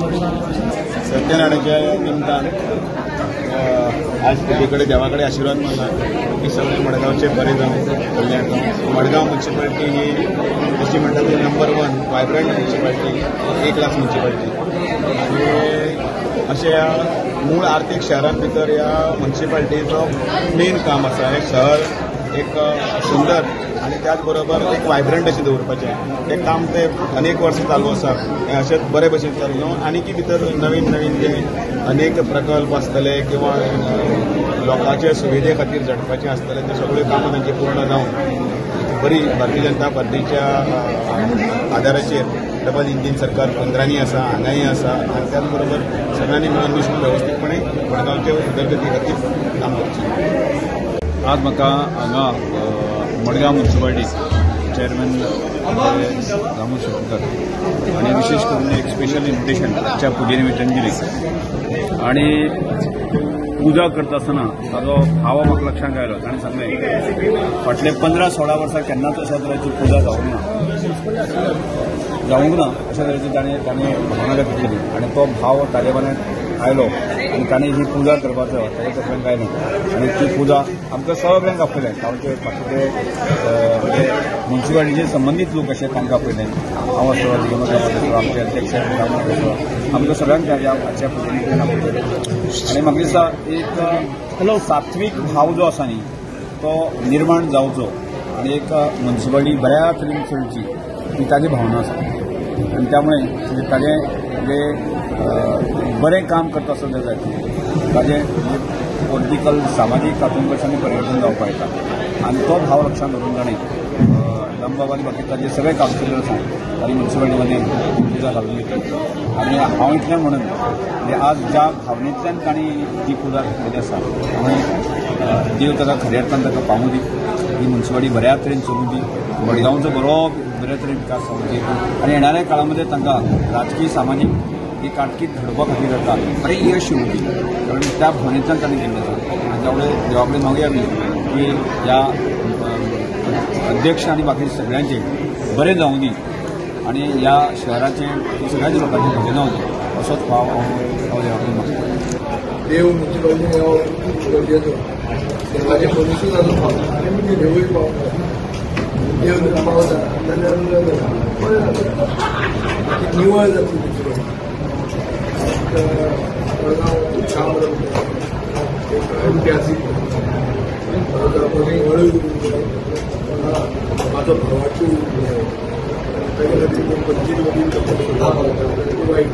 सत्यनारायणाच्या निमतान आज तुजे कडेन देवा कडेन आशिर्वाद मागला की सगळे मडगांवचे बरें जावं, कल्याण जावं. मडगांव म्युन्सिपालिटी ही जशी म्हणटा ती number 1 vibrant municipality, A class municipality. आनी अशें ह्या मूळ आर्थीक शहरां भितर ह्या म्युन्सिपालिटीचो मेन काम आसा हें शहर एक सुंदर आनी त्याच बरोबर एक वायब्रंट अशें दवरपाचें हें काम ते अनेक वर्सां चालू आसा. हें अशेंच बरे भशेन चालू जावन आनीकय भितर नवीन नवीन जे अनेक प्रकल्प आसतले किंवा लोकांचे सुविधे खातीर झडपाचें आसतलें ते सगळ्यो कामां तांची पूर्ण जावन बरी भारतीय जनता पार्टीच्या आदाराचेर डबल इंजीन सरकार 15नी आसा, हांगाय आसा आनी त्याच बरोबर सगळ्यांनी मेळून मिसळून वेवस्थीतपणे मडगांवचे उदरगती खातीर काम करचें. आज म्हाका हांगा मडगांव म्युन्सिपालिटी चेअरमॅन दामू शेट्टीकर आनी विशेष करून एक स्पेशल इन्विटेशन आजच्या पुजे निमित्तान दिली आनी पुजा करता आसतना ताजो भाव म्हाका लक्षांत आयलो. ताणें सांगलें फाटले 15-16 वर्सां केन्नाच अशा तरेची पुजा जावंक ना अशा तरेची ताणें भावना व्यक्त केली आनी तो भाव ताजे मनांत आयलो आनी ताणें ही पुजा करपाचो ताच्या तकल्यांक आयलें आनी ती पुजा आमकां सगळ्यांक आपयलें. गांवचे बाकीचे म्हणजे म्युन्सिपालिटीचे संबंदीत लोक अशे तांकां आपयलें. हांव आसलो, दिगंबर आसलो, आमचे अध्यक्ष आसलो, आमकां सगळ्यांक आजच्या पुजेन आपयलें. आनी म्हाका दिसता एक सात्वीक भाव जो आसा न्ही तो निर्माण जावचो आनी एक म्युन्सिपालिटी बऱ्या तरेन चलची ही ताजी भावना आसा आनी त्यामुळे ताजें म्हणजे बरें काम करता आसतना जाय ताजें म्हणजे पॉलिटिकल सामाजीक तातूंत कडच्यान परिवर्तन जावपाक येता आनी तो भाव लक्षांत धरून ताणें दामबाब आनी बाकी ताजे सगळे कावन्सिलर आसा तांणी म्युन्सिपालिटीमध्ये पुजा घालून घेतली. आनी हांव इतलें म्हणून म्हणजे आज ज्या भावनेंतल्यान तांणी जी पुजा केल्ली आसा त्यामुळे देव ताका खऱ्या अर्थान ताका पावूं दी, ही म्युन्सिपालिटी बऱ्या तरेन चलूं दी, मडगांवचो बरो बऱ्या तरेन विकास जावं दी आनी येणाऱ्या काळामध्ये तांकां राजकीय सामाजीक ही कारकीर्द घडोवपा खातीर जाता बरें यश येवं दी, कारण त्या भावनेंतल्यान तांणी केल्लें आसा. आनी त्यामुळे देवा कडेन मागुया आमी की ह्या अध्यक्ष आनी बाकी सगळ्यांचें बरें जावं दी आनी ह्या शहराचें सगळ्याच लोकांचें भजें जावं दी असोच भाव हांव देवा कडेन मागता. देव म्युन्सिपालिटी हो खूब गरजेचो, देवाचे मनुष्यूच आजून पावता आनी म्हणजे देवूय पावता, देव जर पावता जाल्यार बरें जाता, निवळ जातली म्युन्सिपालिटी. मडगांव खूब काम जाता, ऐतिहासीक हळू म्हाजो भावाची ताजे खातीर पंचवीस वतीन सुद्दां पावता, वायट.